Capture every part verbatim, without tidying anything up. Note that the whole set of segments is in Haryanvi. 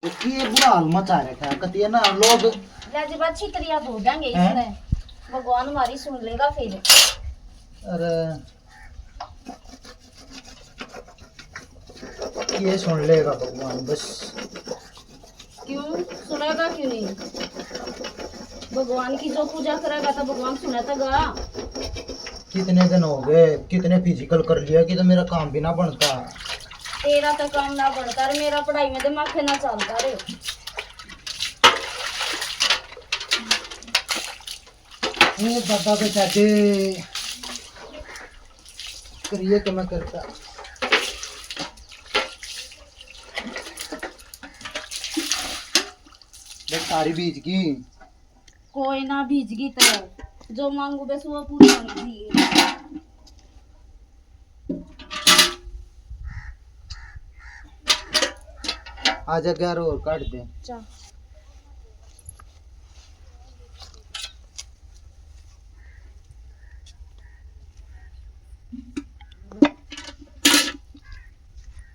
ये बुरा हाल मचा रखा है, कती है ना लोग। ले जी, बात छितरिया धो देंगे हैं? इसने। भगवान हमारी सुन लेगा फिर। अरे, ये सुन लेगा भगवान बस। क्यों सुनेगा, क्यों नहीं? भगवान की जो पूजा करेगा तो भगवान सुने तो गा। कितने दिन हो गए, कितने फिजिकल कर लिया कि तो मेरा काम भी ना बनता। तेरा तो काम ना बनता और मेरा पढ़ाई में दिमाग ना चलता रे। ए दादा के चाचे करिए कि मैं करता। देख, सारी भीज गई। कोई ना, भीज गई तो जो मांगू बस वो पूरी होनी चाहिए। आज ग्यारह और काट दे। अच्छा।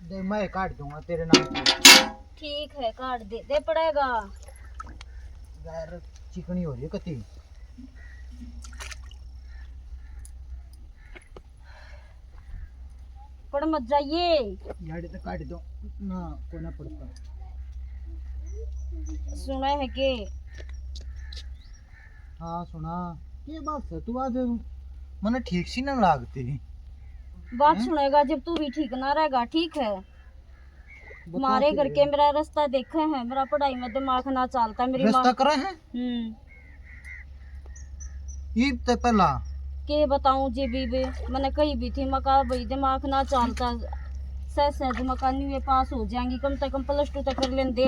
दे, मैं काट दूंगा तेरे नाम की। ठीक है, काट दे, दे पड़ेगा। यार, चिकनी हो रही है कती। पड़ मत जाइए। यार, तो काट दो ना, कोना पड़ता। सुना है के? हाँ, सुना। ये बात है, तू आज मने ठीक सी ना लागती। बात हैं? सुनेगा जब तू भी ठीक ना रहेगा, ठीक है? बता मारे फिर। घर के मेरा रास्ता देखे हैं, मेरा पढ़ाई में दिमाग ना चलता, मेरी माँ रास्ता करे हैं? हम्म। ईब ते पहला। के बताऊं जी बीबी, मैंने कही भी थी, मैं कहा भाई दिमाग ना चलता, सह सहज मैं कहा न्यू ये पास हो जाएंगी, कम से कम प्लस टू तक कर लेंदे,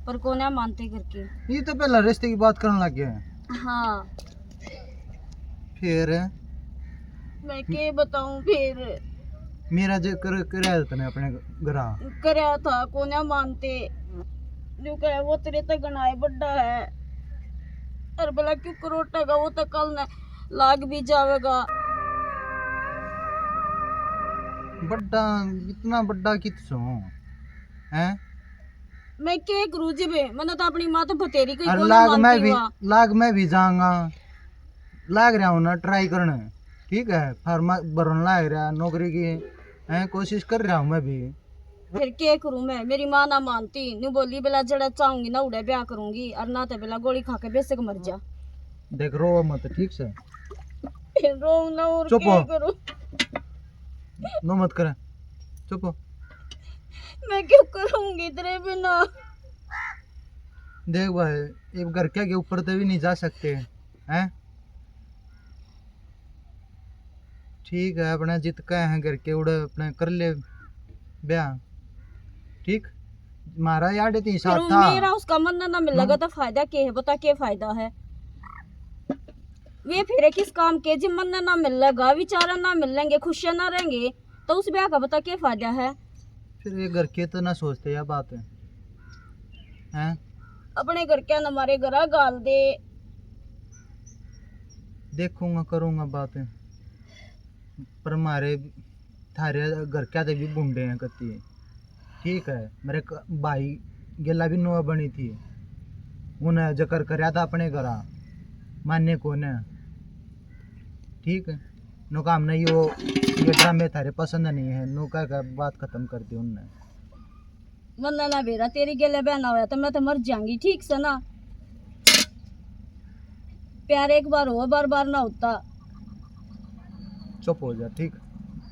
पर कोन्या मानते घर के। ये तो पहला रिश्ते की बात करने लग गए हैं। हाँ। फिर? मैं के बताऊं फिर? मेरा जिक्र करया तने अपने घरा? करया था, कोन्या मानते। जो कहे वो तेरे ते गनाए बड्डा है। अरे भला क्यों करोटेगा, वो तो कल ने लाग भी जावेगा। बड्डा, इतना बड्डा कित सो, हैं? मैं के करूं जी बे, मैंने तो अपनी माँ तो बतेरी कही अरे कोन्या लाग मैं मानती भी, हुआ। लाग मैं भी जाऊंगा। लाग रहा हूँ ना ट्राई करने, ठीक है, फार्म भरन लाग रहा नौकरी की, हैं, कोशिश कर रहा हूँ मैं भी। फिर के करूँ मैं, मेरी माँ ना मानती, न्यू बोली, "बेला जड़ा चाहूंगी ना उड़े ब्याह करूंगी, और ना तो बेला गोली खा के बेशक मर जा।" देख, रो मत, ठीक से? फिर रो ना, और चुप के हो। करूँ? नो मत करे, चुप हो। मैं क्यों करूंगी तेरे बिना? देख भाई, एक घर के, के ऊपर तो भी नहीं जा सकते, हैं? ठीक है, अपने जित के हैं घर के, उड़े अपने कर ले ब्याह, ठीक? मारा यार इतनी फिर साथ था। मेरा उसका मन ना मिलेगा हम्म। तो फायदा के है? बता, के फायदा है? वे फिर किस काम के, जिब मन ना मिलेगा, विचारा ना मिलेंगे, खुशियां ना रहेंगे, तो उस ब्याह का बता के फायदा है? फिर ये घर के तो ना सोचते या बात है, हैं? अपने घर के ना हमारे घरा गाल दे। देखूंगा, करूंगा बात, पर मारे थारे घर क्या ते भी बुंडे हैं कती, ठीक है? मेरे क-, भाई गेला भी नोआ बनी थी, उन्हें जकर करया था अपने घरा, मान्य कोने, ठीक है? नो काम नहीं, यो ये ड्रामे थारे पसंद नहीं है, नो कह के बात खत्म कर दी उनने। मन्ना ना बेरा, तेरी गेले बहना होया तो मैं तो मर जाऊंगी, ठीक से ना? प्यार एक बार हो, बार बार ना होता। चुप हो जा, ठीक?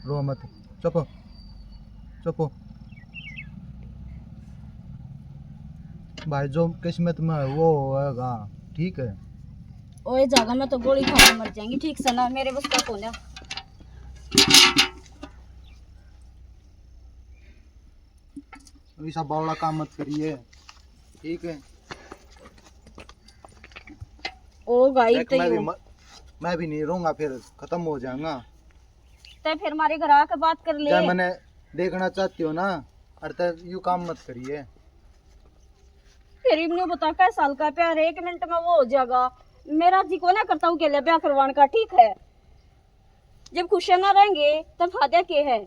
रो मत। चुप हो, चुप हो। भाई, जो किस्मत में है, वो होएगा, ठीक है? ओए जागा, मैं तो गोली खा के मर जाऊंगी, ठीक से ना? मेरे बस का कोन्या। ऐसा बावला काम मत करिए, ठीक है? ओ भाई, देख, मैं भी म-, मैं भी नहीं रहूंगा, फिर खत्म हो जाऊंगा। तो फिर हमारे घर आके बात कर ले। जब मैंने देखना चाहती हो ना, अरे तो यू काम मत करिए। फिर इन्हें बता, कै साल का प्यार है, एक मिनट में वो हो जाएगा। मेरा जी को ना करता हूँ अकेले ब्याह करवाने का, ठीक है? जब खुशियां ना रहेंगे, तब फायदा के है?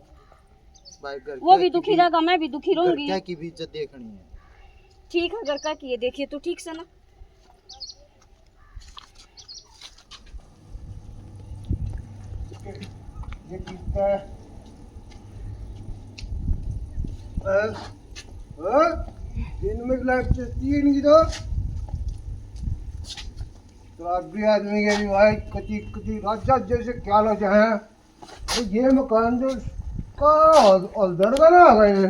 भाई, घर वो क्या भी की दुखी भी-, रहेगा, मैं भी दुखी घर रहूंगी। क्या की भी इज्जत देखनी है? ठीक है, घर का किए, देखिए तू ठीक से ना। ये किसका है? हैं? हैं? दिन में लाइट चलती है इनकी तो। तो आप भी आदमी के भी भाई कति कति राजा जैसे ख्याल हो जाए। तो ये मकान जो का हल-, हलदर का ना आ गए।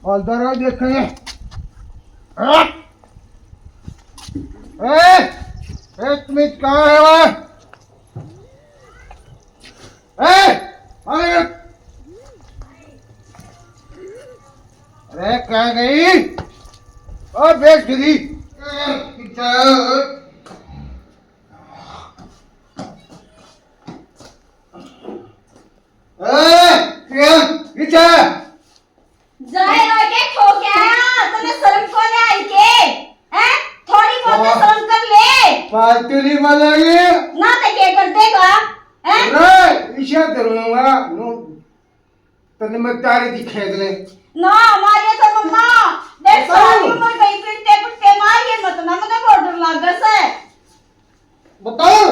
हलदर का देखेंगे। ए, ए, तुम्हें कहाँ है वहाँ? ए, अरे, अरे, कहाँ गई? ओ, बेच गिरी। ए, कितना? ए, किया? पीछे। जाए आके खो गया, तने शर्म को नहीं आई के? हैं? थोड़ी बहुत तो शर्म कर ले। फालतू नहीं बोलेगी। ना तो के कर देगा? हैं? रे, इसे धरूंगा, नो, तने मैं तारे दिखे तने। ना, मारिए तो मम्मा, देख बताओ। सारी उम्र गई पिटते पिटते, मारिए मत ना, मुझे बहुत डर लग गया से। बताओ।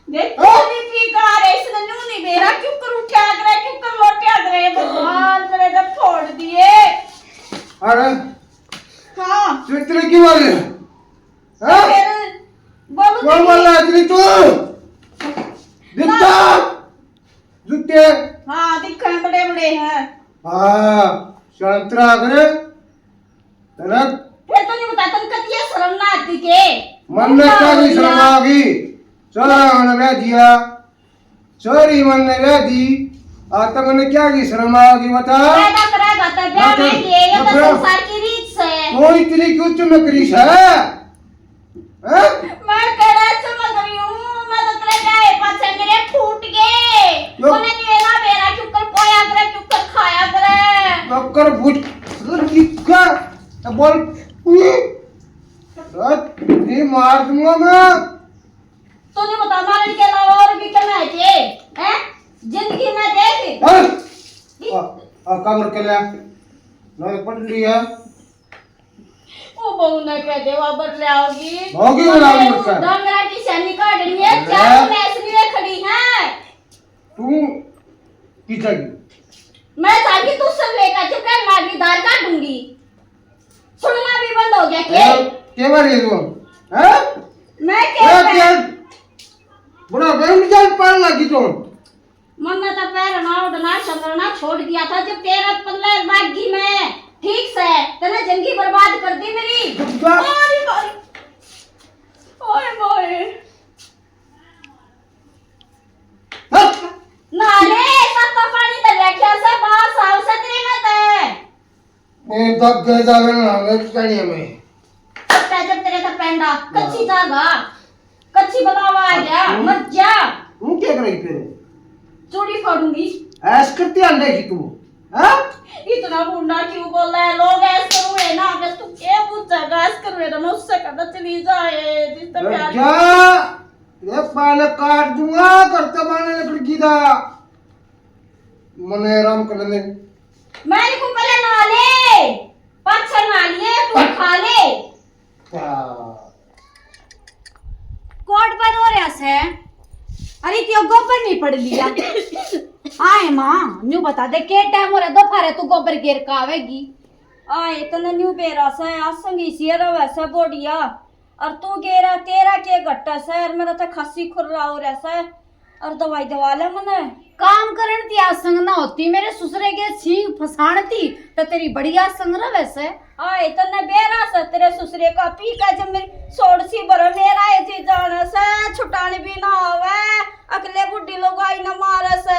देख, हाँ? तू भी पी का रे, इसने न्यू नहीं बेरा, क्यों कर उठा करे, क्यों कर लोटा करे, भगवान करे तो फोड़ दिए। अरे। हाँ। तू इतने क्यों मार रहे? हाँ? फिर बोलू कौन तो बोल रहा है इतनी तू? दिखता? जूते? हाँ, दिखे हैं, बड़े बड़े हैं। हाँ, शांत रहा करे। तेरा फिर तो नहीं बता, तन कतिया शर्म ना आती के? मन में क्या नहीं शर्म आ गई? चला मैंने ब्याह दिया, छोरी मन ने ब्याह दी, आ तो मैंने क्या की शर्म आ गई बता? पैदा करा बता, ब्याह बता, में ये, ये तो बता। संसार की रीत से। कोई तेरी क्यों चुनक रीस है? हैं? मैं कड़ा चमक रही हूँ, मैं तो तेरे गाए पाछे मेरे फूट गए। यो। मैंने नहीं वेला बेरा क्यों कर पोया करे, क्यों कर खाया करे। क्यों कर भूत, लड़की का, तो बोल, ये मार दूंगा मैं। तूने बता, मारने के अलावा और भी करना है के? हैं? जिंदगी में देख। हाँ? आ, आ, कबर के ले। मैं पढ़ लिया। वो बहू ने कह दे, वो बदले आओगी। होगी बदले आओगी। डांगरा की सैनी काटनी है, अरे। चारों भैंस लिए खड़ी हैं। तू की जागी? मैं जागी, तू सब लेकर चुप कर, लाडली दार काटूंगी। सुनना भी बंद हो गया के? ए, के बार ये तू? हैं? मैं के ए, बार? के? बड़ा बेम जान पान लगी तू। मन्ने तो पैरना ओढ़ना संगरना छोड़ दिया था जब तेरा पल्ले बागी में। ठीक से, तने जिंदगी बर्बाद कर दी मेरी। चुप कर। ओए मोए, ओए मोए। हट। ना ले, सब तो पानी धर रखा से, बास आओ से तेरे में ते। मैं दब गए जावे ना, मैं क्या नहीं मैं। पै जब तेरे तो पैंडा, कच्ची जागा, कच्ची बलावा आ गया, हम्म। मर जा। हूँ क्या करेगी फिर? चूड़ी फोड़ूंगी। ऐश करती अंडे की तू, हाँ? इतना मुंडा क्यों बोल रहा है? लोग ऐसे हुए ना, बस तू क्या पूछेगा? ऐसे कर मेरा, मैं उससे कहता चली जाए, जिससे प्यार क्या? ये पाले काट दूंगा, करते माने लकड़ी की दा। मने आराम कर ले। मैं इनको पहले नहा ले, पाछे नहा लिए, तू खा ले। क्या? कोट पर हो रहा से। अरे, क्यों गोबर नहीं पड़ लिया? आए माँ, न्यू बता दे, के टाइम हो रहा, दोपहर है, तू गोबर घेर का आवेगी? आए, तने न्यू बेरा से, आसंग इसी रवे से बोडिया। और तू गेरा, तेरा के घटा से, और मेरा तो खासी खुर्रा हो रहा से। और दवाई दवा ले मने। काम करण ती आसंग ना होती, मेरे सुसरे के सींग फसाण ती, तो तेरी बढ़िया आसंग रवे से। आए, तन्ने बेरा से तेरे सुसरे का पी का जब मेरी सोड़ सी भरो मेरा ये जी जाना से, छुटान भी ना आवे, अकले बुढ़ी लोग आई ना मारे से।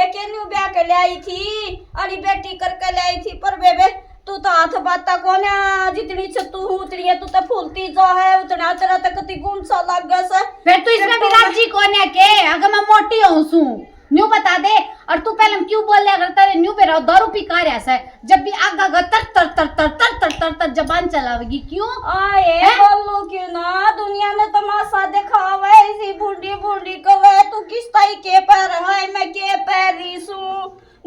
एक न्यू ब्याह के ले आई थी, अली बेटी करके ले आई थी, पर बेबे, तू तो हाथ बाता कोन्या, जितनी छ तू हूँ, उतनी है, तू तो फूलती जा है, उतना तेरा तो कति गुण सा लागे से। फिर तू इसमें भी राजी कोन्या के, अगर मैं मोटी हूँ सू, न्यू बता दे। और तू पहले क्यों बोल लिया करता रे, न्यू बेरा दारू पी का रहा से, जब भी आगा गा तर तर तर तर तर तर तर तर जबान चलावेगी, क्यों? आए, हैं? बोलू क्यों ना, दुनिया ने तमाशा दिखावे, इसी भूंडी भूंडी कवे, तू किस ताई के पैर, हाय मैं के पैर रही सू,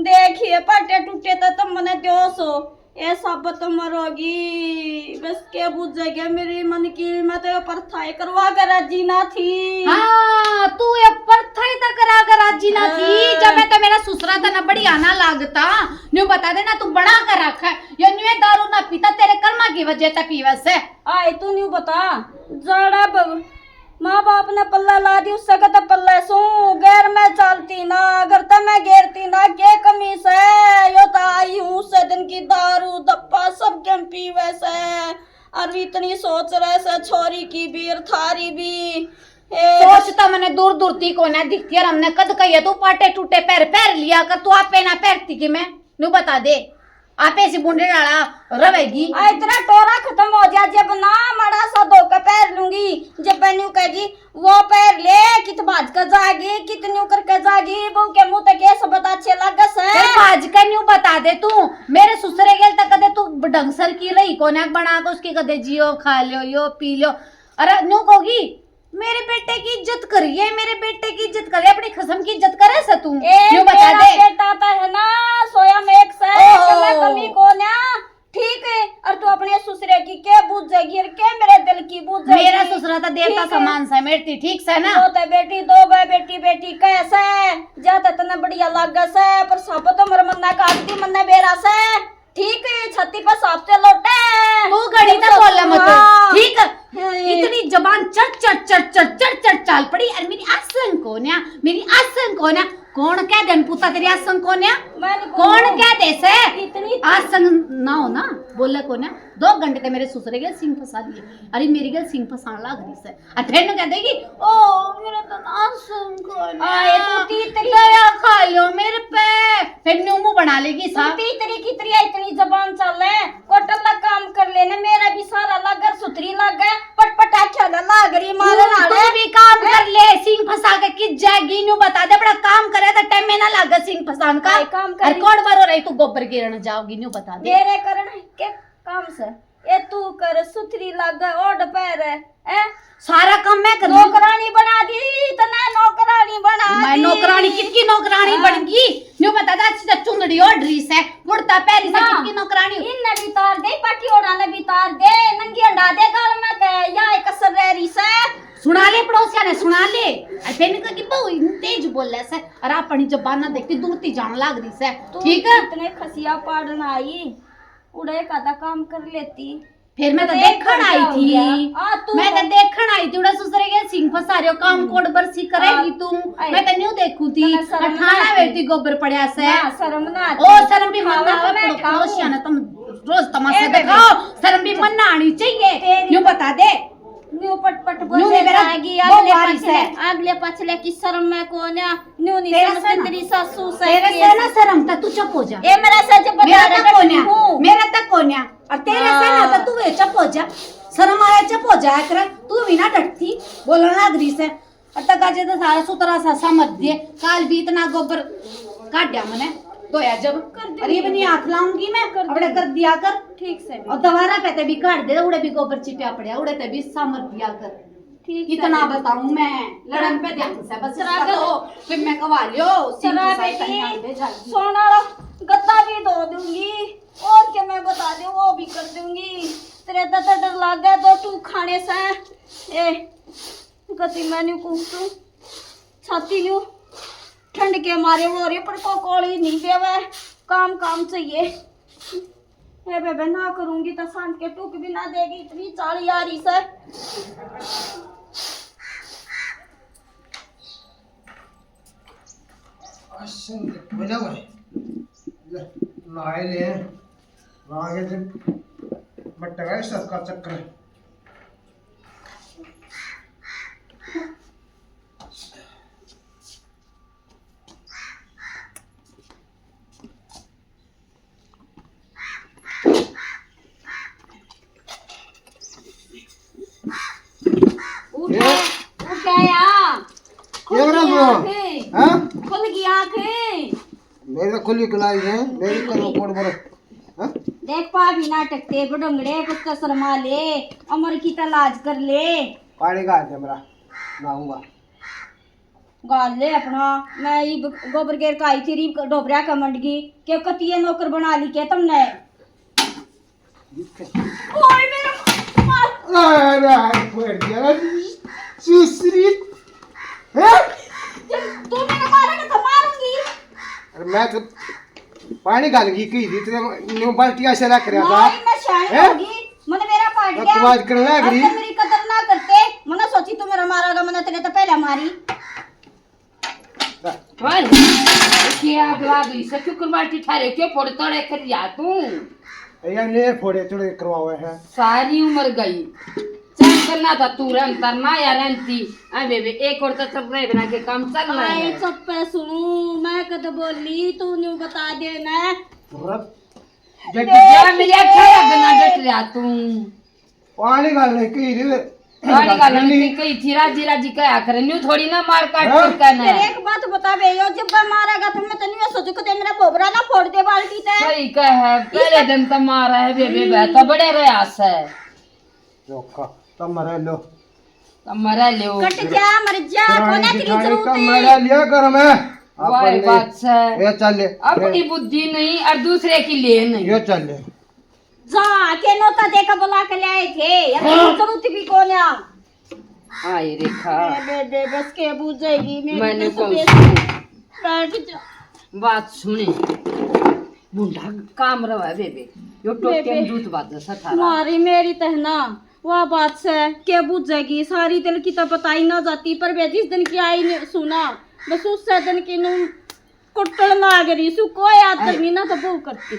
देखिए पाटे टूटे तो तुम मने दो सो। ए साबत उम्र होगी, बस के बुझेगे मेरी मन की, मैं तो ये परथा ही करवा के राजी ना थी। हाँ, तू ये परथा ही तो करा के राजी ना थी। हाँ। जब मैं तो मेरा ससुरा था ना, बढ़िया ना लागता। न्यू बता देना, तू बना के रख है। यो न्यू दारू ना पीता, तेरे कर्मा की वजह से पीवे से। आए, तू न्यू बता, जड़ा ब-, माँ बाप ने पल्ला ला दी, उससे कदे पल्ले सूं, गैर मैं चालती ना, अगर ते मैं गेरती ना, के कमी से? यो तो आई हूँ से दिन की दारू, दप्पा सब गेम पीवे से, और इतनी सोच रहे से छोरी की भी और थारी भी। ए, सोच तो मैंने दूर दूर ती कोना दिखती, और हमने कद कही है, तू पाटे टूटे पैर पहर लिया कर, तू आपे ना पहरती कि मैं, न्यू बता दे। आपे सी बुंडे डाला रहेगी। आ, इतना टोरा खत्म हो जा, जब ना माड़ा सा धोके पहर लूंगी, जब मैं न्यू कहेगी, वो पहर ले, कित भाज कर जागी, कित न्यू करके जागी, बहू के मुंह तक ये सब अच्छे लगे से। फिर भाज कर न्यू बता दे तू, मेरे ससुरे गेल तक कदे तू ढंग सर की रही कोने, बना के उसके कदे जियो, खा लियो, यो पी लियो। अरे न्यू कहोगी, मेरे बेटे की इज्जत करिए, मेरे बेटे की इज्जत करिए, अपनी खसम की इज्जत करे से तू। ए, न्यू बता मेरा दे। बेटा तो है ना, सोया मेक से, ओहो। कला कमी कोन्या, ठीक है, और तू अपने ससुरे की के बुझेगी और के मेरे दिल की बुझेगी? मेरा ससुरा तो देवता ठीक है। समान से मेरती, ठीक से ना? दो ते बेटी, दो बे बेटी, बेटी कैसे? ज्यादा तने बढ़िया लागे से, पर सब तो मर मन्ना काटती, मन्ना बेरा से। ठीक है, छाती पर सांप से लोटे। तू घड़ी तक बोले मत, हाँ। ठीक है? हाँ, ये इतनी जबान चट चट चट चट चट चट चाल पड़ी। और मेरी आसन कोन्या, मेरी आसन कोन्या। कौन कह दे पुता तेरी आसन कोन्या? मैंने कौन कौन कह दे से? इतनी आसन ना हो ना, बोले कोन्या। दो घंटे ते मेरे ससुरे के सिंग फंसा दिए। अरे मेरी गल सिंग फंसान लाग रही से। आ, फिर नु कह देगी, "ओ, मेरा तो नाम सुन को ना। आए, तू तीतरी। दया खा लो मेरे पे।" फिर न्यू मुंह बना लेगी तू सा। तीतरी की तरिया इतनी जबान चले, कोटल ला काम कर लेने, मेरा भी सारा लागर सुथरी लागे, पटपटा खेला लाग रही, मारे तू, नाले। तू भी काम हैं? कर ले, सिंग फंसा के कित जाएगी, न्यू बता दे, बड़ा काम करे तो टाइम में ना लागे सिंग फंसान का। आए, काम कर अरे रही। कौन बार हो रही तू गोबर गिरने जाओगी, न्यू बता दे। मेरे कारण के काम से। ए तू कर सुथरी लागे ओढ़ पैर, हैं? सारा काम मैं कर लूं। नौकरानी बना दी तने, नौकरानी बना मैं दी। नौकरानी कितकी नौकरानी हाँ। बन गई? न्यू बता दा, अच्छी तो चुंदड़ी ओढ़ रही से, कुर्ता पहरी से, ना। कितकी नौकरानी? इनने भी तार दे, पाटी ओढ़ा ने भी तार दे, नंगी अंडा दे गाल में के, या एक कसर रह रही से। सुना ले पड़ोसिया ने, सुना ले। अरे तेने कहा कि बहु तेज बोल ले से, और अपनी जबान ना देखती दूर ती जान लाग रही से। तू ठीक है? इतने खसिया पाड़न आई। उड़े का ता काम कर लेती। फिर मैं तो देखण आई थी। मैं तो देखण आई थी, उड़ा सुसरे के सिंग फंसा रहे हो, काम कोड बरसी करेगी तू। मैं तो न्यू देखूं थी। अठाना बेटी गोबर पड़या से। शर्म ना आती। ओ शर्म भी मन्ना आवे, पड़ोसिया ने तुम रोज तमाशा दिखाओ। शर्म भी मन्ना आनी चाहिए। न्यू बता दे। न्यू पट पट बोले जाएगी, अगले पाछले, अगले पाछले की शर्म में कोन्या। न्यू नहीं समझते तेरी सासू से। तेरे से ना शर्म था, तू चुप हो जा। ए मेरा सच बता रहा हूँ। मेरा तक कोन्या, और तेरे से ना तो तू भी चुप हो जा। शर्म आया, चुप हो जाया कर, तू भी ना डरती, बोलना लाग रही से। और तक आज तो सारा सुथरा सा समझ दिए। काल भी इतना गोबर काढ़या मने, धोया जब। अरे भी नहीं हाथ लाऊंगी मैं, अपने कर दिया कर। ठीक से। और दोबारा पे ते भी काढ़ दे, उड़े भी गोबर चिपया पड़या, उड़े ते भी समझ दिया कर। ठीक है। कितना बताऊं मैं, लड़न पे ध्यान से बस इसका तो फिर मैं कवा लियो, सिंह शराब साई भी, कहीं आंदे जाएगी। सोना गद्दा भी धो दूंगी, और क्या मैं बता दूं, वो भी कर दूंगी। तेरे तो डर लागे दो टू खाने से। ए, गति मैंने कुछ छाती न्यू ठंड के मारे वो रे, पर को कोली नहीं देवे, काम काम चाहिए। ए बेबे, ना करूंगी तो सांझ के टूक भी ना देगी, इतनी चाली आ रही से। असन बोला भाई, ले, नहाए ले, नहा के जब मट्टा का सबका चक्कर। उठ, ये? उठ आया। खुल ये बड़ा गई ब्रो। आंखें। हाँ? खुल गई आंखें। मेरी तो खुली खुलाई है, मेरी करो कोड बरो। हाँ? देख पा भी नाटक ते बडोंगड़े, कुछ तो शर्मा ले, अमर की तो लाज कर ले। पानी का है मेरा, नहाऊंगा। गाल ले अपना, मैं ई ब-, गोबर गेर का आई थी, री डोबरिया का मंडगी, के कतिये नौकर बना ली के तुमने? ओए मेरा मार। अरे, अरे, बैठ गया ना, सुसरी। हैं? जब तू मेरा मारेगा तो मारूंगी। अरे, मैं तो पानी घाल गई कही थी, तेरे न्यू बाल्टी ऐसे रख रहा था। नहीं, मैं शानी हैं? होगी। मैंने मेरा पाट तो गया। तू आज करने लग रही। अब तो मेरी कदर ना करते। मैंने सोची तू मेरा मारेगा, मैंने तेरे तो पहले मारी। ओए, के आग लाग गई से? क्यों करवाटी ठारे? क्यों फोड़ तोड़े कर या तू? यार, ने फोड़े तोड़े करवावे है। सारी उम्र गई। चल करना था तू रन तरना या रंती। आ बेबे, एक और तो चल रहे बिना के काम चल रहा आए है। चुप पे सुनू, मैं कद बोली, तू न्यू बता दे ना। रब। डट जा, मेरी अच्छा लगना डट रहा तू। पानी घालने की रे। पानी घालने की कही थी, राजी राजी कहा करे, न्यू थोड़ी ना मार काट हाँ? करके ना। तेरे एक बात बता बे, यो जब मैं मारेगा तो मैं तन्नू ये सोचू कदे मेरा भोबरा ना फोड़ दे बाल्टी ते। सही कह है, पहले दिन तो मारा है बेबे, बे तो बड़े रहा से। चोखा, तो मरे लो। तो मरे लो। कट जा, मर जा, कोना तेरी जरूरत है। मरे लिया कर मैं। वाह, अपन ने बात से। ये चल ले। अपनी बुद्धि नहीं और दूसरे की ले नहीं। ये चल ले। जा, के नौता दे के बुला के ले आए थे। या तो जरूरत भी कौन है? आए रेखा। बे, बे, बे, बस के बुझेगी, मैं मैंने तो कौन सुबह सी बैठ जा। बात सुने। मुंडा काम रवा बेबे। यो टोके बेबे। में दूत बात सा थारा। मारी मेरी तहना। वाह बात से, के बुझेगी? सारी दिल की तो बताई ना जाती, पर बे जिस दिन की आई ने सुना, बस उस दिन की नू कुटल लाग रही सु। कोई आदर अरे। नहीं ना तो बहू करती।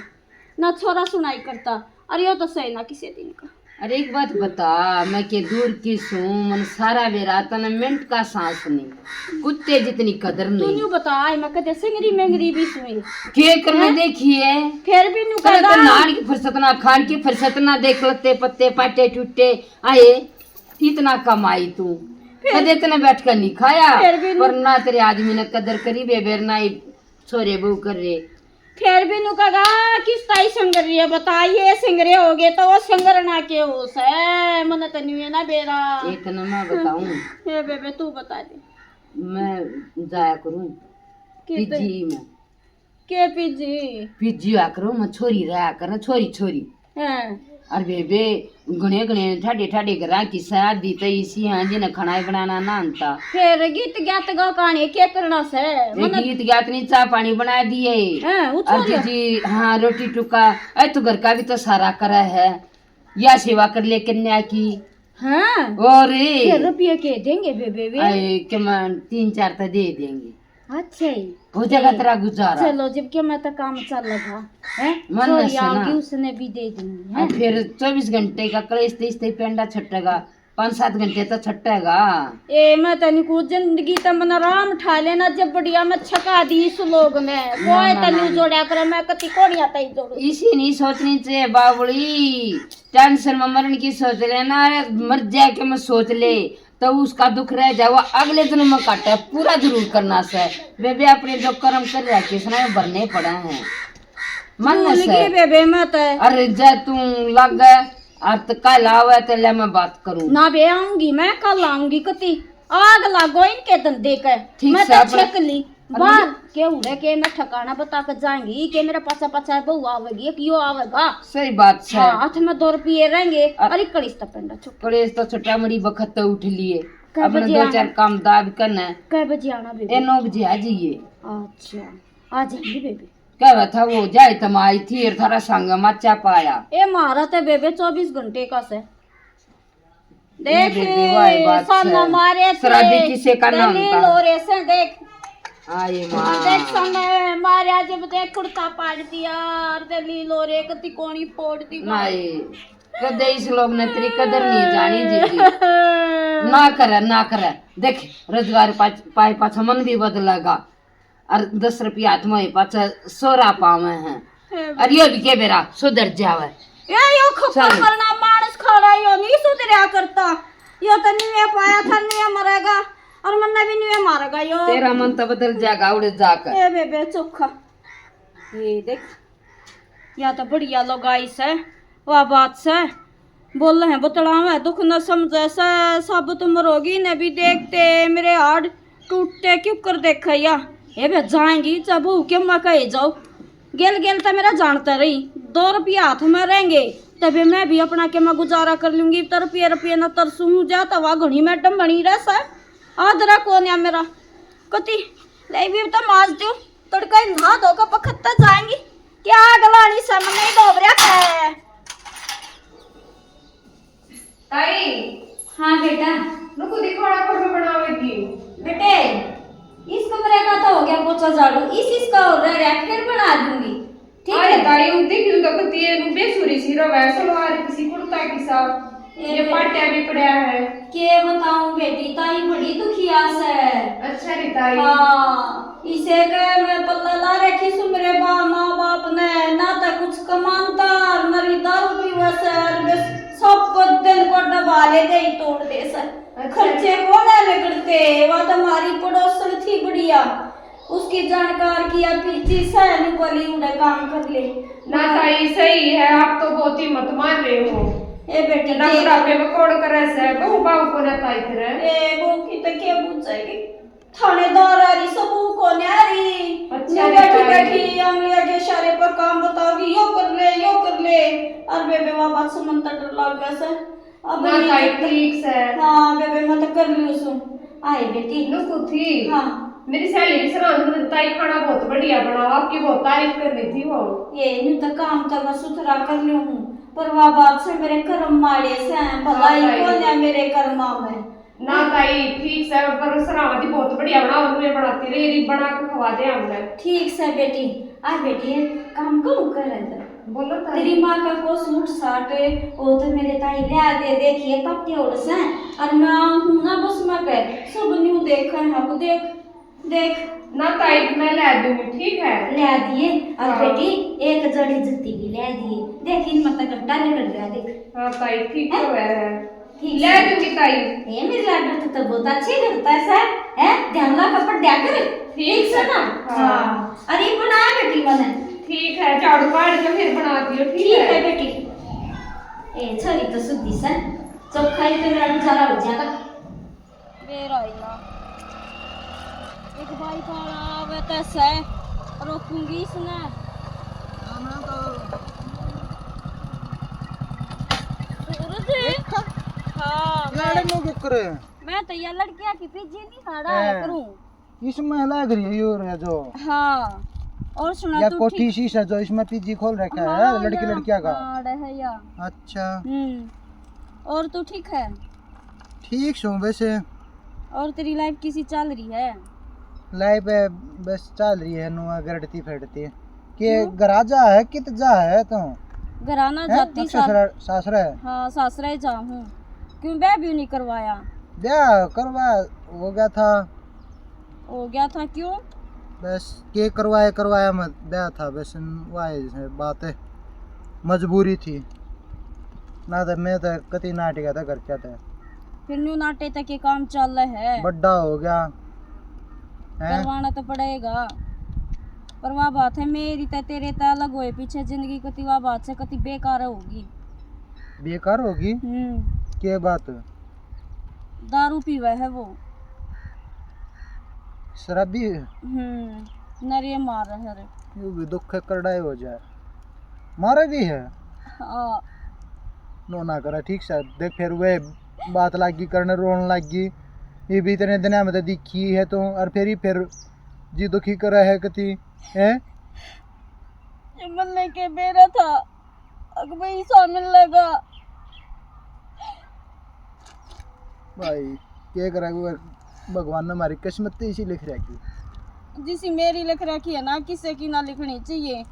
ना छोरा सुनाई करता, और यो तो सही ना किसी दिन का। अरे एक बात बता, मैं के दूर की सूं, मन सारा बेरा तने मिनट का सांस नहीं, कुत्ते जितनी कदर तू नहीं। न्यू बता, आए मैं कदे सिंगरी मेंगरी भी सुई। के करने हाँ? देखी है? फिर भी न्यू तने तो कदा। नान की फुर्सत ना, खान की फुर्सत ना, देख लत्ते पत्ते पाटे टूटे आए, इतना कमाई तू, फिर कदे तने बैठ कर नहीं खाया, फिर भी पर न्यू ना तेरे आदमी ने कदर करी बेबेर ना ही छोरे बहू कर रे। फिर भी नु कहा, "किस ताई संगर रही है, बता, ये संगरे हो गए तो वो संगरना के हो से, मने तो न्यू है ना बेरा।" इतना मैं बताऊं। ए बेबे, तू बता दे। मैं जाया करूं किधर? पीजी में। के पीजी? पीजी आ करूं मैं, छोरी रहा कर, छोरी, छोरी। हैं। अरे बेबे, घणे घणे ठाडे ठाडे घरां की शादी तो इसी हैं जिन्हें खाना ही बनाना ना आंता। फिर गीत गात गा काने के करना से? ए, मने गीत गात नहीं, चाय पानी बना दिए। हैं, वो और छोरिया। जी, हाँ, रोटी टुका। ए, तू घर का भी तो सारा करे है, या सेवा कर ले कन्या की। हाँ। और फिर रुपये के देंगे बेबे वे? आए, के मैं तीन चार तो दे देंगे। अच्छा ही। हो जाएगा तेरा गुजारा। चलो, जब के मैं तो काम चल रहा है, मन छोरी से ना। आऊंगी, उसने भी दे दूंगी, हाँ, हैं? फिर चौबीस घंटे का कलेश ते इसते पेंडा छटेगा, पाँच सात घंटे तो छटेगा। ए, मैं तनी को जिंदगी तो मन आराम ठा लेना, जब बढ़िया मैं छका दी इस लोग ने। ना, कोई ना, तनी ना, ना। जोड़ा करे, मैं कति कोड़िया तई जोड़ू। इसी नहीं सोचनी चाहिए बावली, टेंशन में मरण की सोच लेना, मर जाए के मैं सोच ले। तो उसका दुख रह जावा, अगले जन्म में काटे पूरा जरूर करना से। बेबे अपने जो कर्म कर रहा किसने भरने पड़े हैं। मन भूल से। गई बेबे मैं तो। अरे जय तू लग और तो कल आवे तो ले मैं बात करूं। ना बे आऊंगी, मैं कल आऊंगी कती। आग लागो इनके धंधे के। ठीक मैं से तो अपने छक ली। बाहर के उड़े के मैं ठिकाना बता के जाएंगी कि मेरे पाछा पाछा बहू आवेगी, एक यो आवेगा। सही बात है। हाँ, हाथ में दो रुपये रहेंगे। अ- अरे कलेश तो पेंडा छुट। कलेश तो छोटा मड़ी बखत तो उठ लिए। कै अपने बजे दो आना? चार काम दाब करना है। कै बजे आना बेबे? ए, नौ बजे आ जाइए। अच्छा, आ जाएंगे बेबे। क्या था वो जाए तम आई थी और थारा संग माचा पाया। ए मारा ते बेबे चौबीस घंटे का से। देख, बेबे, वाह, बात सामने है। मारे थे, शराबी किसे का नाम दलील था? और ऐसे देख। हाँ, ये माँ। देख, सामने मारे, जब देख, कुर्ता पाड़ दिया, और दलील और एक तिकोनी फोड़ दी। नहीं, कदे इस लोग ने तेरी कदर नहीं जानी, जीजी। ना करे, ना करे। देख, रोजगार पाछ-, पाए पाछा मन भी बदलेगा। और दस रुपया हाथ में पाछे सोरा पावे हैं। हे और यो भी के बेरा सुधर जावे। ए, यो खप्पर चल। मरना मानस खड़ा, यो नहीं सुधरया करता। यो तो न्यूए पाया था, न्यूए मरेगा, और मन्ने भी न्यूए मारेगा यो। तेरा मन तो बदल जाएगा उड़े जाकर। ए बेबे चोखा, ये देख, या तो बढ़िया लुगाई से, वाह बात से। बोले हैं बतलावे, दुख न समझे से, साबुत मरोगी ने भी देखते, मेरे हाड़ टूटते क्यों कर देखे या। ए बे जाएंगी, जब बहू के मैं कहे जाओ, गेल गेल तो मेरा जानता रही, दो रुपया हाथ में रहेंगे, तबे मैं भी अपना के मैं गुजारा कर लूंगी। तर रुपये रुपये ना तरसू हूँ, जा तो वह घणी मैडम बनी रह सा। आदरा कौन है मेरा? कति ले भी तो माज दो। तड़का ही नहा धो के पखत तक जाएंगी। क्या गलानी सा, मन नहीं डोबरिया है। ताई। हाँ बेटा। नुकु दिखवाड़ा कब बनावेगी? बेटे, इस कमरे का तो हो गया पोछा झाड़ू, इस इसका और रह रहा, फिर बना दूंगी। ठीक अरे है। ताई, उन देखी तो कती है, नु बेसुरी सी रवा है, सलवार किसी, कुर्ता किसा, ए ये बे- पाटिया भी पड़ा है। के बताऊं बेटी, ताई बड़ी दुखिया से। अच्छा रे ताई। हाँ, इसे के मैं पल्ला ला रखी सु मेरे बा-, माँ बाप ने, ना तो कुछ कमानता, और मरी दारू पीवा से, और बस सब को दिन को डबा ले दे ही तोड़ दे से। अच्छा। खर्चे को ना निकलते, वह तो हमारी पड़ोसन थी बढ़िया, उसकी जानकार किया पीती सहन वाली उड़े काम कर ले। ना ताई, सही है, आप तो बहुत ही मत मार रहे हो। ए बेटी, ना देख। बुढ़ापे में कौन करे से, बहू बाहू को ना ताई फिर। ए बहू की तो क्या पूछेगी, थानेदार आ रही, सबू को न्या रही। अच्छा, न्यू बैठी बेटा। बैठी आंगलिया के इशारे पर काम बताओगी, यो कर ले, यो कर ले। और बेबे बाबा सुमन तो डर लग गया से। अब ना ये ताई, तो ठीक से। हाँ बेबे, मैं तो कर लूँ सु। आए बेटी। नुकु थी। हाँ। मेरी सहेली की सलाह में ताई खाना बहुत बढ़िया बनाओ, आपकी बहुत तारीफ कर रही थी वो। ये न्यू तो काम तो मैं सुथरा कर लूँ हूँ, पर वह बात से मेरे कर्म माड़े से हैं, भलाई हाँ, ताई। कौन है मेरे कर्मा में। ना ताई, ठीक से, पर सरावती बहुत बढ़िया बनाओ, मैं बनाती रही, री बना के खवा दे हमने। ठीक से बेटी। आ बेटी, काम कहूँ करे तो? बोलो ताई। तेरी माँ का को सूट साट, वो तो मेरे ताई ले आ दे, देखिए पक्के उड़ से, और मैं आऊँ हूँ ना बस मैं पे, सब न्यू देख, हक देख, देख। ना ताई, मैं ले दूंगी, ठीक है? ले दिए। और हाँ। बेटी, एक जड़ी जूती भी ले दिए, देख इनमें तो घट्टा निकल गया, देख। हाँ ताई, ठीक है? तो है। ठीक ले से। दूंगी ताई। ए मेरी लाडू, तू तो बहुत अच्छी करता है सर, है? ध्यान ला कपड़ दिया कर। ठीक ठीक से से। ना? हाँ। हाँ। अरे बना बेटी मने। ठीक है, झाड़ू मार के फिर बना दियो, ठीक ठीक है? है बेटी। ए छोरी तो सुधी से, चोखा ही तो मेरा गुजारा हो जाता। बेरा ही ना। एक बाइक वाला आवे तो से, रोकूंगी इसने। सूरज? देखा? हाँ, लाड़े मैं, नु रुक रहे हैं। मैं तो ये लड़कियां की पीछे नहीं खड़ा है हैं। करूं। इसमें लग रही है यो रे जो। हाँ। और सुना या तू कोठी ठीक? शीशा जो इसमें पीजी खोल रखा हाँ, है लड़की या, लड़कियां का। हाँ, है या। अच्छा। हम्म। और तू ठीक है? ठीक सो वैसे। और तेरी लाइफ किसी चल रही है? लाइफ है, बस चल रही है, नुआ गरड़ती फरड़ती। के क्यों? घर आ जा है, कित जा है तू? घर आना हैं? जाती अक्षय सार- ससुरा-, सासरा है? हाँ, सासरा ही जा हूँ। क्यों ब्याह भी नहीं करवाया? ब्याह करवा हो गया था। हो गया था क्यों? बस के करवाया, करवाया मत, ब्याह था बस, वाह है बात है, मजबूरी थी ना, तो मैं तो कति नाट गया था घर क्या था। फिर न्यू नाटे तक के काम चल है। बड्डा हो गया। हैं? करवाना तो पड़ेगा। पर वह बात है, मेरी तै तेरे तै अलग होए पीछे जिंदगी कति, वह बात से कति बेकार होगी। बेकार होगी? हम्म। के बात? दारू पीवे है वो। शराबी है? हम्म, नरे मार है रे। यो भी दुख है, करड़ाई हो जाए। मारे भी है? हाँ। नो ना करे, ठीक से। देख, फिर वे बात लागी करने, रोन लागी। ये भी इतने दिन में तो दिखी है तो, और फिर ही फिर जी दुखी करे है कति, हैं? ये मन लेके बेरा था। अक भाई ईसा मिल लेगा। भाई, के करा, भगवान ने हमारी किस्मत तो इसी लिख रखी। जिसी मेरी लिख रखी है ना, किसी की ना लिखनी चाहिए।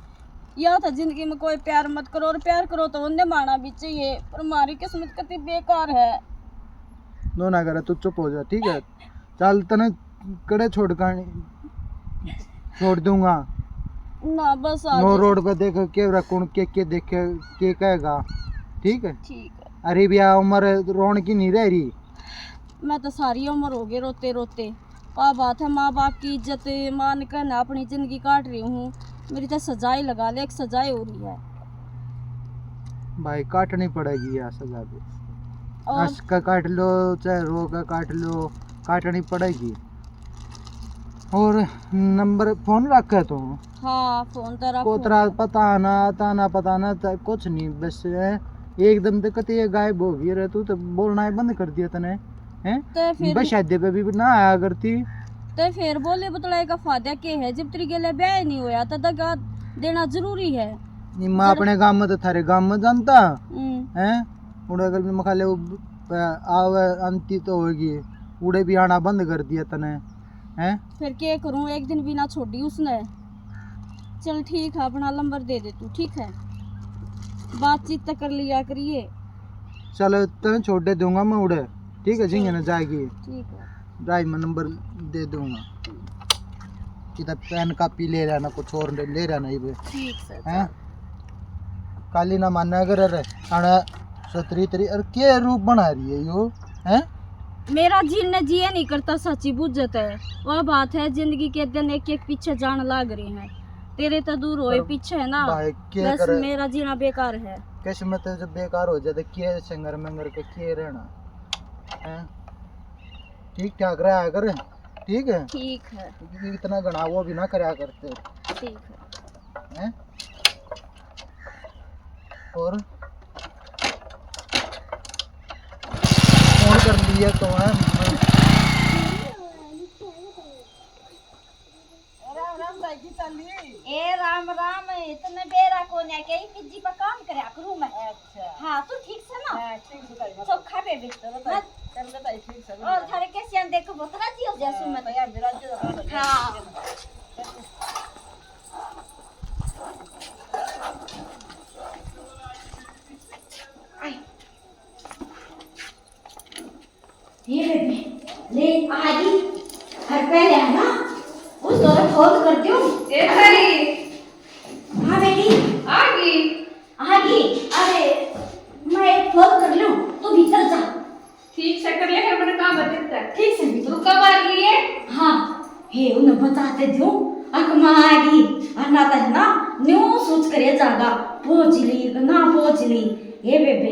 या था जिंदगी में कोई प्यार मत करो, और प्यार करो तो उन्हें माना भी चाहिए, पर हमारी किस्मत कितनी बेकार है। नो ना करे, तू चुप हो जा, ठीक है? चल, तने कड़े छोड़ का, छोड़ दूंगा। ना, बस आज नो रोड पे देख के रखूं, के, के देखे, के कहेगा, ठीक है? ठीक है। अरे भैया, उम्र रोन की नहीं रह रही। मैं तो सारी उम्र हो गई रोते रोते। आ बात है, माँ बाप की इज्जत मान के ना अपनी जिंदगी काट रही हूँ। मेरी तो सजाई लगा ले, एक सजाई हो रही है। भाई, काटनी पड़ेगी यार सजा भी। और हंस का काट लो, चाहे रो का काट लो, काटनी पड़ेगी। और नंबर फोन रखे तो? हाँ, फोन तो रखो। कोतरा पता ना, ताना पता ना, त-, कुछ नहीं, बस है। एकदम तो कते ये गायब हो गई रे, तू तो बोलना ही बंद कर दिया तने, हैं? तो फिर बस शादी पे भी ना आया करती। तो फिर बोले बतलाए का फायदा के है, जब तेरी गेले ब्याह ही नहीं होया तो दगा देना जरूरी है। नहीं, मैं जरा अपने गांव में तो थारे गांव में जानता, हम्म। हैं? उड़े अगर मैं खा ले वो ब-, आवे आंटी तो होगी, उड़े भी आना बंद कर दिया तने, हैं? फिर के करूं, एक दिन भी ना छोड़ी उसने। चल ठीक है, अपना नंबर दे दे तू, ठीक है? बातचीत तो कर लिया करिए। चल, तने छोड़ दे दूंगा मैं उड़े, ठीक है? ठीक। जिंगे ना जाएगी। ठीक है। ड्राइव में नंबर दे दूंगा। किधर पेन कॉपी ले रहना, कुछ और ले रहना, ये ठीक सर, हैं? चल। काली ना मान्या कर रे, अरे सतरी तरी, अरे के रूप बना रही है यो, हैं? मेरा जीने जिए नहीं करता, सच्ची बुझत है। वह बात है, जिंदगी के दिन एक एक पीछे जान लाग रहे हैं। तेरे तो दूर होए पर पीछे है ना, भाई, के बस करे? मेरा जीना बेकार है। किस्मत जब बेकार हो जाए तो के सिंगर मंगर के के रहना, हैं? ठीक ठाक रहा कर, ठीक है? ठीक है। इतना घना वो भी ना करया करते। ठीक है। हैं? और फोन कर लिया तो है। राम राम दाई जी, चाली। ए राम राम, इतने बेरा को ने के पीजी पर काम करया करूं मैं। अच्छा। हाँ, तू ठीक से ना? हाँ, ठीक से दाई, मतलब। चोखा बेबी। चलो दाई, मत चलो दाई, ठीक से। और थारे कैसे आन देखो, बहुत राजी हो जा सुमन। भैया, मेरा जो हाँ। ये बेबी, ले आ गई। हर पहले है ना, उस दौरान फोन कर दियो। ए भाई। हाँ बेटी। आ गई। आ गई। अरे, मैं एक फोन कर लूं, तू भीतर जा। ठीक से कर ले, फिर मैंने काम बदलता है। ठीक से भीतर। रुका मार लिए। हाँ, हे उन्हें बताते दो, अक माँ आ गई। और ना तो है ना, न्यू सोच करे जागा, पहुंच ली, ना पहुंच ली। हे बेबे,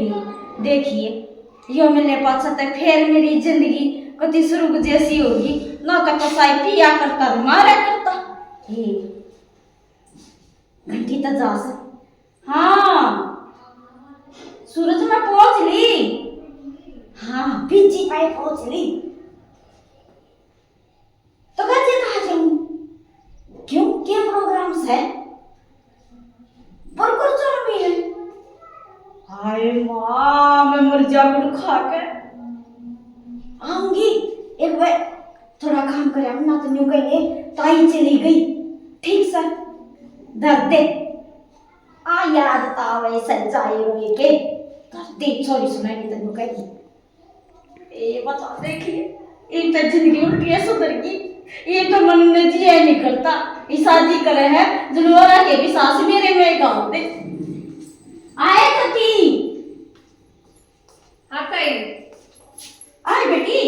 देखिए, यो मिलने पाछा तक फिर मेरी जिंदगी कति स्वर्ग जैसी होगी। ना तो कसाई पिया करता, मारा करता। हे, घंटी तो जा से। हाँ, सूरज मैं पहुंच ली। हाँ, पीछे पाए पहुंच ली। तो कह दिया था आज हम। क्यों, क्या प्रोग्राम है? Burger chowmein. हाय माँ, मैं मर जा गुड़ खा के। आऊंगी एक बार, थोड़ा काम कर, ना तो न्यू कहेंगे ताई चली गई। ठीक सर, धर दे। आ याद तावे सच्चाई रोए के, धर दे, छोरी सुनाई तन्नू कही। ए बता, देखिए, एक तो जिंदगी उल्टी है सुधर की, एक तो मन ने जिया नहीं करता, ई शादी करे है, जनवरा के भी सास मेरे में गाल दे। आए कती। हाँ ताई। आए बेटी,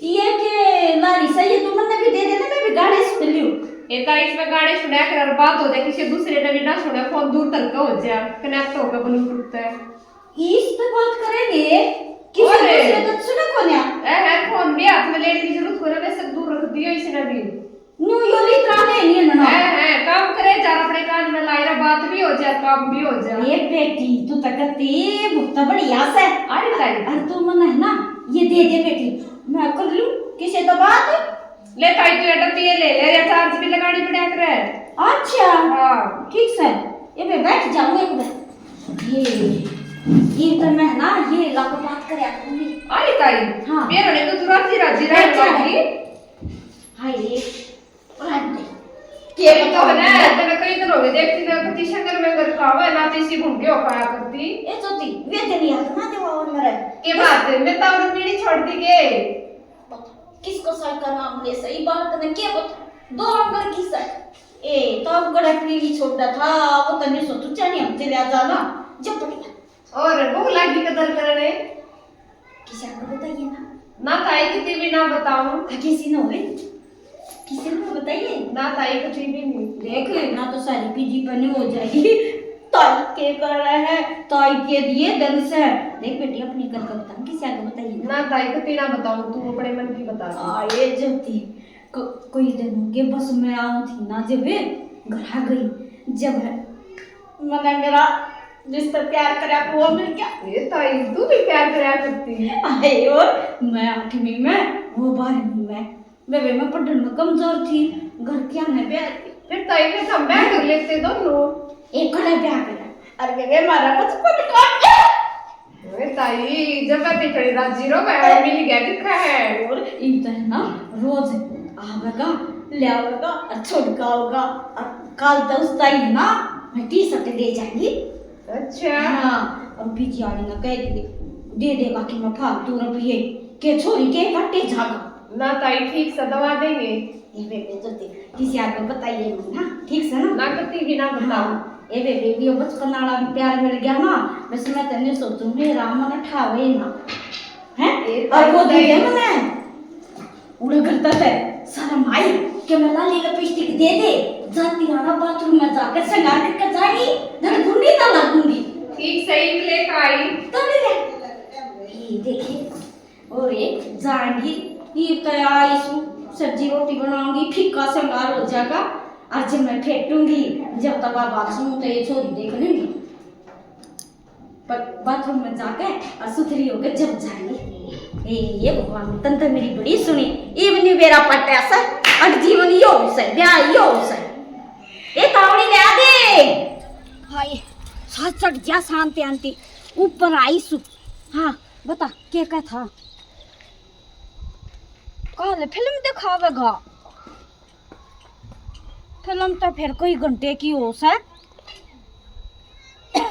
ये के लारी सही है, तू मन्ने भी दे देना, मैं भी गाने सुन लियो। ए ताई, इसमें गाने सुना कर बात हो जाए, किसी दूसरे ने भी ना सुना, फोन दूर तक का हो जाए, कनेक्ट होकर ब्लूटूथ पे। इस पे बात करेंगे, किसी अरे। दूसरे तक सुना कोन्या। ए, हेडफोन भी हाथ में लेने की जरूरत कोन्या, वैसे दूर रख दियो इसने भी। न्यू यो ली त्राणे नहीं है ना। है, है, काम करे जा, अपने कान में लाई रहा, बात भी हो जा, काम भी हो जा। ये बेटी, तू तो कत्ती भुगता बढ़िया से। अरे ताई। अरे तू मन है ना, ये दे दे बेटी, मैं कर लूं किसी तो बात। ले ताई, तू ये डब्बी ये ले ले, ये चार्ज भी लगानी पड़ा करे। अच्छा। हाँ। ठीक से, ये मैं बैठ जाऊं एक बार। ये, ये तो मैं ना, ये लग बात करे करूंगी। अरे ताई। हाँ। मेरे ने तो तू राजी राजी बैठ रह जा। लगी। हाय रे, रहने दे। के पता है ना, तने कई दिन हो गए देखती ना, कती शंकर में घर का हुआ ना, तो इसी घूम के खाया करती। ए ज्योति, वे दिन याद ना देवा और मेरे। के बात है, मैं तो और पीढ़ी छोड़ दी के। बता, किसको सर का नाम ले सही बात ने, के बता, दो नंबर की सर। ए, तो अब कड़ा पीढ़ी छोड़ा था, वो तन्ने सो तू चाहे हम चले आ जाना, जब पड़ी। और बहू लागी कदर करने। किसी को बताइए ना। ना ताई, किसी भी ना बताऊं। हाँ, किसी ने होवे? किसी ने बताइए? ना ताई, किसी भी नहीं। देख, ना तो सारी पीजी बनी हो जाएगी। ताई के कर रहा है, ताई के दिए दन से। देख बेटी, अपनी कर कर बताऊं, किसी को बताइए ना। ना ताई, किसी ना बताऊं, तू अपने मन की बता दे। आ, ये जती, क-, कोई दिन हो गए, बस मैं आऊं थी ना, जब घर आ गई, जब है, मैंने मेरा जिससे प्यार करा वो मिल गया। ये ताई, तू भी प्यार करा करती। अरे, और मैं आठवीं में, वो बारहवीं में। बेबे, मैं पढ़ने में कमजोर थी, घर की हमने ब्याह। फिर ताई, फिर हम ब्याह कर लेते दोनों। एक कड़ा ब्याह करा। अरे बेबे, हमारा बचपन काट। अरे ताई, जब मैं इतनी राजी रहो, मैं मिल गया दिखा है। और इन तो है ना, रोज आवेगा, ले आवेगा और छोड़ के आओगा। और कल तो उस ताई है ना, मैं टी शर्ट ले जाएंगी। अच्छा। हाँ, और बीजी आने ना कह दे, दे देगा कि मैं फालतू रुपये के छोरी के काटे जागा। ना ताई, ठीक से दवा देंगे। ये बेबे तो दे, किसी आगे बताइए मत ना, ठीक से ना? ना कती भी ना बताओ। हाँ, ए बेबे, भी बचपन वाला भी प्यार मिल गया ना, बस मैं तन्ने सोचूं, मेरा मन ठावे ना। हैं? ए और वो ताई। दे दे मने। उड़े करता है, शर्म आई कि मैं लाली लिपस्टिक दे दे, जाती आना बाथरूम में जाकर श्रृंगार करके जाएगी, धड़ गुंडी ना लगूंगी। ठीक सही लेकर आई। तो ले ले। ये देखिए, और एक जाएंगी, ये तो आई सु-, सब्जी रोटी बनाऊंगी, फीका श्रृंगार हो जाएगा। और जब मैं फेटूंगी, जब तक आप बात सुनूं तो ये छोरी देख लेंगी। पर बाथरूम में जाके और सुथरी होके जब जाएंगे। ए, ये भगवान, तन तो मेरी बड़ी सुनी। इवनी बेरा पट्या से, अग जीवन यो से, ब्याह यो से। ए तावड़ी ले आ दे। हाय, सात चढ़ गया शांति आंटी, ऊपर आई सु। हाँ, बता, के का था? कल फिल्म दिखावेगा? फिल्म तो फिर कोई घंटे की हो सै।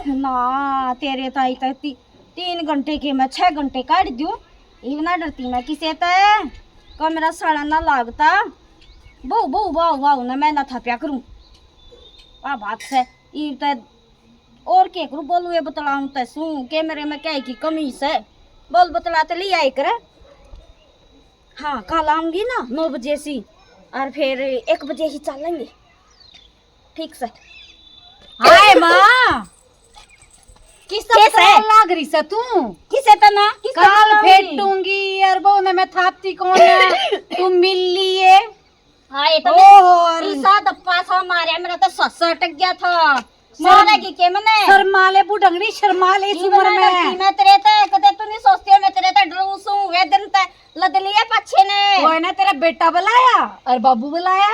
ना, तेरे ताई तो ती-, तीन घंटे के मैं छह घंटे काट दूं। इब ना डरती मैं किसे तै, का मेरा साला ना लागता। बहु, बहु, वाह, वाह, ना मैं ना थाप्या करूं। आ बात सै, इब तै और के करूं, बोलू ये बतलाऊं तै सूं, के मेरे में क्या की कमी सै? बोल बतला ते ले आए कर। हाँ, कल आऊंगी ना नौ बजे सी, और फिर एक बजे ही चलेंगे। ठीक सै। हाय माँ, किस किस तरह है? लाग रही सै तू? किसे तना? किस तरह कल लाऊंगी? फेटूंगी यार, बहु ने मैं थापती कौन है? तू मिल लिए। हाय तो ओहो, अरे। ईसा धप्पा सा मारया, मेरा तो सस अटक गया था। शर्म-, मारेगी के मने? शर्मा ले बुढ़ंगड़ी, शर्मा ले इस इब उम्र ना में। डरती मैं तेरे ते, कदे तू नहीं सोचती है मैं तेरे ते डरूं सूं, वे दिन ते लद लिया पाछे ने। वो है ना तेरा बेटा बुलाया और बाबू बुलाया।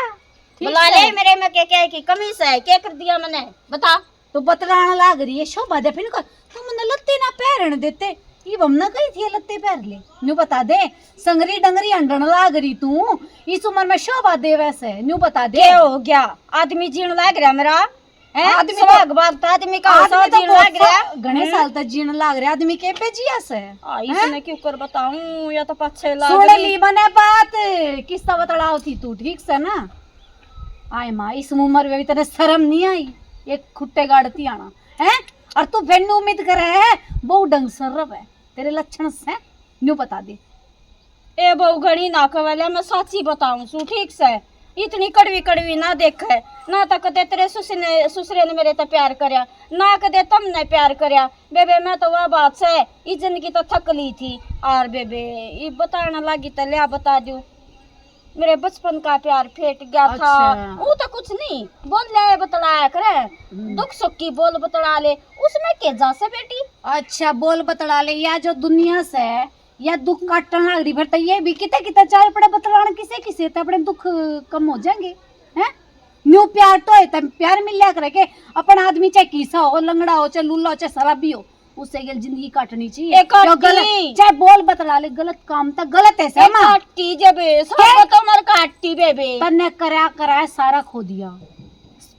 ठीक बुला से। ले, मेरे में के, के की कमी सै, के कर दिया मने? बता। तो बतलाण लाग रही है शोभा दे, फिर को, तू मन्ने लत्ते ना पहरन देते, इब हमने कही थी लत्ते पहर ले। न्यू बता दे, संगरी डंगरी हंडन लाग रही तू, इस उम्र में शोभा देवे से, न्यू बता दे। के हो गया? आदमी जीण लाग रहा मेरा, हैं? आदमी तो, सुहाग बाग तो आदमी का आदमी होसा तो जीण बहुत लाग रहा। सा-, घणे हम्म। साल तक जीण लाग रहा, आदमी के पे जिया से, आ, हैं? इसने क्यों कर बताऊं, या तो पाछे लाग सुन रही। ली मने बात, किस्सा बतलाओ थी तू, ठीक से ना? आए माँ, इस उम्र में भी तेरे शर्म नहीं आई, एक खुट्टे गाड़ती आना, हैं? और तू फिर न्यू उम्मीद करे है, बहु ढंग से रवे, तेरे लक्षण से, न्यू बता दे। ए बहू, घणी ना कह ले, मैं साची बताऊं सू, ठीक से? इतनी कड़वी कड़वी ना देखे, ना तो कदे तेरे ससुर ने, ससुरे ने मेरे ते प्यार करया, ना कदे तमने प्यार करया। बेबे, मैं तो वह बात से, इस जिंदगी तो थक ली थी। और बेबे, ये बताने लगी तो लिया बता दूं, मेरे बचपन का प्यार फेट गया था। अच्छा। वो तो कुछ नहीं, बोल ले, बतलाया करे, हम्म। दुख सुख की बोल बतला ले, उसमें के जा से बेटी। अच्छा, बोल बतला ले, या जो दुनिया से या दुख काटन लाग रही, फिर तो ये भी किते किते चाल पड़े बतलान, किसे किसे तो अपने दुख कम हो जाएंगे, हैं? न्यू प्यार तो है, तब प्यार मिल लिया करे के, अपन आदमी चाहे किसा हो, लंगड़ा हो, चाहे लूला हो, चाहे शराबी हो, उससे गेल जिंदगी काटनी चाहिए। ए, काटती। क्यों गलत, चाहे बोल बतला ले, गलत काम तो गलत है ए, समा। काटती जबे, सब के? तो मर काटती बेबे। तन्ने करया कराया सारा खो दिया।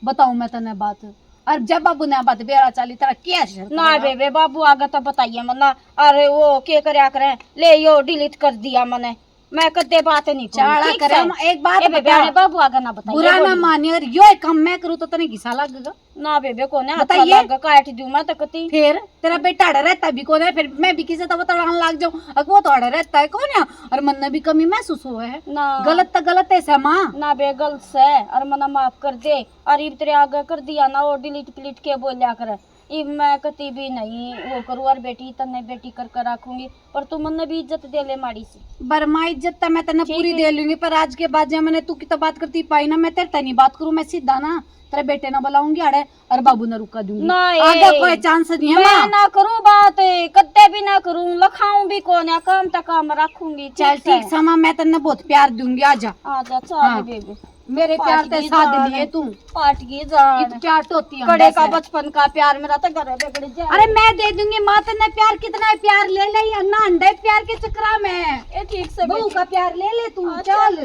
बताऊं मैं तन्ने बात। और जब बाबू ने बात बेरा चाली, तेरा क्या शर्त ना लगा? बेबे, बाबू आगे तो बताइए मन्ना। अरे वो के करया करे, ले यो डिलीट कर दिया मने। मैं कदे बात नहीं करूँ, चाला ठीक करे, से? हम एक बात ए बेबे, बता। अरे बाबू आगे ना बताइए, बुरा ना बोलिए। मानिए, अगर यो एक काम मैं करूँ तो तने घिसा लगेगा। ना बेबे, कोने अच्छा बताइए। लग काट दूं मैं तो कती। फिर तेरा बेटा अड़ा रहता भी कोने, फिर मैं भी किसे तो बतलान लग जाऊं, अगर वो तो अड़ा रहता है कोने, और मन ने भी कमी महसूस हुआ है। ना। गलत तो गलत है सै माँ। ना बे, गलत से, और मना माफ कर दे, और इब तेरे आगे कर दिया ना, और डिलीट पिलीट के बोलिया करे। इब मैं कती भी नहीं वो करूँ, और बेटी तन्ने बेटी कर कर रखूंगी, पर तू मन्ने भी इज्जत दे ले माड़ी सी। बरमा, इज्जत तो मैं तन्ने ठीक पूरी है। दे लूंगी, पर आज के बाद जे मैंने तू की तो बात करती पाई ना, मैं तेरे ते नहीं बात करूँ, मैं सीधा ना तेरे बेटे ना बुलाऊंगी आड़े और बाबू ने रुका दूंगी। ना, आगे ए, कोई चांस नहीं है मैं माँ। ना करूँ बात, कत्ते भी ना करूँ, लखाऊं भी कौन है, काम तक काम रखूंगी। चल ठीक है। ठीक समा, मैं तन्ने बहुत प्यार दूंगी, आजा। आजा, चल हाँ। बेबे। मेरे प्यार ते साथ लिए तू। पाट की जान। क्या टोती कड़े का बचपन का प्यार मेरा तो घर बिगड़ जाए। अरे मैं दे दूंगी माँ, तन्ने प्यार कितना है, प्यार ले ले, या ना अंडे प्यार के चक्रा में। ए ठीक से बहू का प्यार ले ले तू, अच्छा। चल।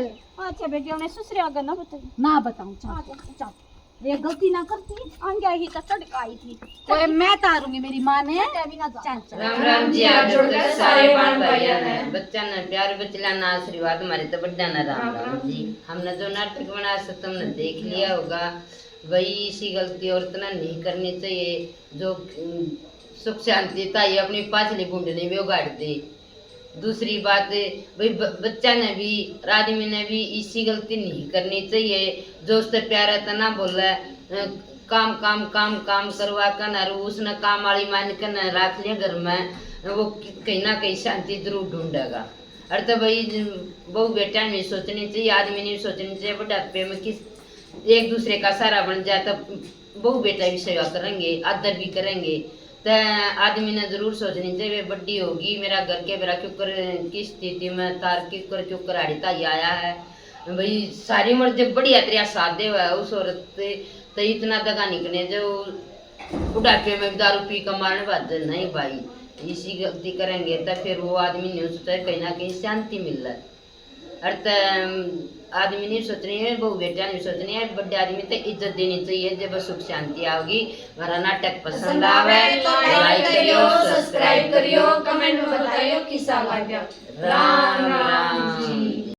अच्छा बेटी, उन्हें सुसरे आगे ना बताइए। ना बताऊं, चल। अच्छा। चल। ये गलती ना करती, आंगे ही तो चढ़ आई थी। कोई मैं तारूंगी मेरी माँ ने। चल, चल। राम राम जी, हाथ जोड़कर सारे बाण भाइयां ने। बच्चा ने प्यार बचला ना आशीर्वाद, हमारे तो बड्डा ना राम राम जी। हमने जो नाटक बनाया सो तुमने देख लिया होगा। भाई इसी गलती औरत ने नहीं करनी चाहिए, जो अम, सुख शांति ताई अपनी पाछली भूंडनी भी उगाड़ दे। दूसरी बात भाई ब-, बच्चा ने भी और आदमी ने भी इसी गलती नहीं करनी चाहिए। जो उससे प्यारा तना बोले, अ, काम काम काम काम करवा कर ना, उसने काम वाली मान कर ना रख लिया घर में, वो कि-, कहीं ना कहीं शांति जरूर ढूंढेगा। और तो भाई बहू बेटा ने भी सोचनी चाहिए, आदमी ने भी सोचनी चाहिए, बुढ़ापे में किस एक दूसरे का सहारा बन जाए तो बहू बेटा भी सेवा करेंगे, आदर भी करेंगे। तो आदमी ने जरूर सोचनी चाहिए, बड्डी होगी, मेरा घर के बेरा क्यों कर, किस स्थिति में तार क्यों कर क्यों कर आड़ी ताई आया है। भाई सारी उम्र जब बढ़िया तरिया साथ दे हुआ है उस औरत से, तो इतना दगा निकले जो बुढ़ापे में भी दारू पी के मारने बाजे। नहीं भाई, इसी गलती करेंगे तो फिर वो आदमी नहीं सोचता है, कहीं ना कहीं शांति मिल रहा है। अर त आदमी नहीं सोचनी है, बहू बेटिया नहीं सोचनी है, बड़े आदमी तो इज्जत देनी चाहिए। जब सुख शांति आओगी। हमारा नाटक पसंद आवे तो like करियो, subscribe करियो, comment में बताइयो किसा लग गया। राम राम जी।